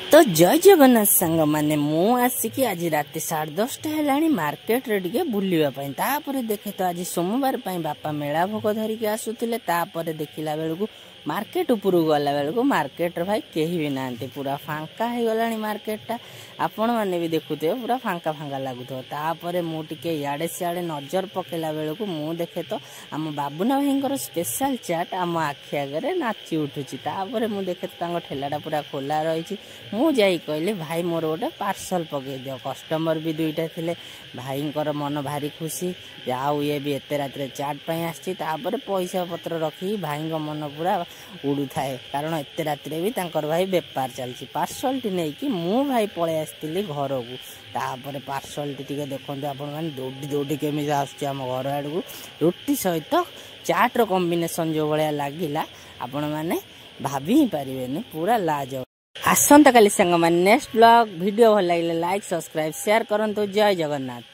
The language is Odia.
ତ ଜୟ ଜଗନ୍ନାଥ ସାଙ୍ଗମାନେ, ମୁଁ ଆସିକି ଆଜି ରାତି 10:30 ହେଲାଣି ମାର୍କେଟରେ ଟିକେ ବୁଲିବା ପାଇଁ। ତାପରେ ଦେଖେ ତ ଆଜି ସୋମବାର ପାଇଁ ବାପା ମେଳା ଭୋଗ ଧରିକି ଆସୁଥିଲେ। ତାପରେ ଦେଖିଲା ବେଳକୁ, ମାର୍କେଟ ଉପରକୁ ଗଲା ବେଳକୁ ମାର୍କେଟରେ ଭାଇ କେହି ବି ନାହାନ୍ତି, ପୁରା ଫାଙ୍କା ହେଇଗଲାଣି ମାର୍କେଟଟା। ଆପଣମାନେ ବି ଦେଖୁଥିବେ, ପୁରା ଫାଙ୍କା ଫାଙ୍କା ଲାଗୁଥିବ। ତାପରେ ମୁଁ ଟିକେ ଇଆଡ଼େ ସିଆଡ଼େ ନଜର ପକେଇଲା ବେଳକୁ ମୁଁ ଦେଖେ ତ ଆମ ବାବୁନା ଭାଇଙ୍କର ସ୍ପେଶାଲ ଚାଟ୍ ଆମ ଆଖି ଆଗରେ ନାଚି ଉଠୁଛି। ତାପରେ ମୁଁ ଦେଖେ ତ ତାଙ୍କ ଠେଲାଟା ପୁରା ଖୋଲା ରହିଛି। ମୁଁ ଯାଇ କହିଲି, ଭାଇ, ମୋର ଗୋଟେ ପାର୍ସଲ ପକେଇ ଦିଅ। କଷ୍ଟମର ବି ଦୁଇଟା ଥିଲେ। ଭାଇଙ୍କର ମନ ଭାରି ଖୁସି, ଆଉ ଇଏ ବି ଏତେ ରାତିରେ ଚାଟ୍ ପାଇଁ ଆସିଛି। ତାପରେ ପଇସା ପତ୍ର ରଖିକି ଭାଇଙ୍କ ମନ ପୁରା ଉଡ଼ୁଥାଏ, କାରଣ ଏତେ ରାତିରେ ବି ତାଙ୍କର ଭାଇ ବେପାର ଚାଲିଛି। ପାର୍ସଲଟି ନେଇକି ମୁଁ ଭାଇ ପଳେଇ ଆସିଥିଲି ଘରକୁ। ତାପରେ ପାର୍ସଲଟି ଟିକେ ଦେଖନ୍ତୁ ଆପଣମାନେ, ଦୌଡ଼ି ଦୌଡ଼ି କେମିତି ଆସୁଛି ଆମ ଘର ଆଡ଼କୁ। ରୁଟି ସହିତ ଚାଟ୍ର କମ୍ବିନେସନ୍ ଯେଉଁ ଭଳିଆ ଲାଗିଲା, ଆପଣମାନେ ଭାବି ହିଁ ପାରିବେନି, ପୁରା ଲାଜବାବ। ଆସନ୍ତାକାଲି ସାଙ୍ଗମାନେ ନେକ୍ସଟ ବ୍ଲଗ। ଭିଡ଼ିଓ ଭଲ ଲାଗିଲେ ଲାଇକ୍, ସବସ୍କ୍ରାଇବ୍, ସେୟାର କରନ୍ତୁ। ଜୟ ଜଗନ୍ନାଥ।